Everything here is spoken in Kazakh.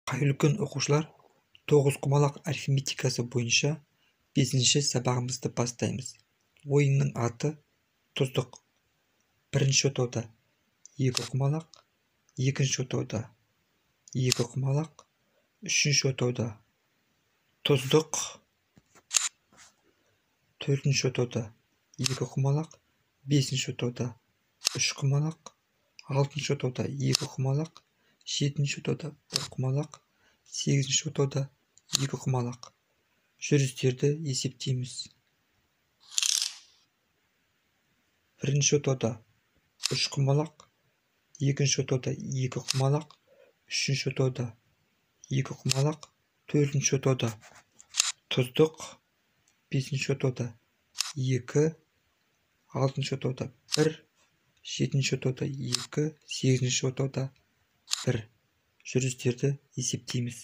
Қайырлы күн, оқушылар! Тоғызқұмалақ арифметикасы бойынша 5-ші сабағымызды бастаймыз. Ойынның аты тұздық. Бірінші отауда 2 құмалақ, екінші отауда 2 құмалақ, үшінші отауда тұздық, төртінші отауда 2 құмалақ, бесінші отауда 3 құмалақ, алтыншы отауда 2 құмалақ, жетінші отауда 1 құмалақ, сегізінші отауда 2 құмалақ. Жүрістерді есептейміз. Бірінші отауда 3 құмалақ, екінші отауда 2 құмалақ, үшінші отауда 2 құмалақ, төртінші отауда тұздық, бесінші отауда 2, алтыншы отауда 1, жетінші отауда 2, сегізінші отауда 1. Жүрістерді есептейміз.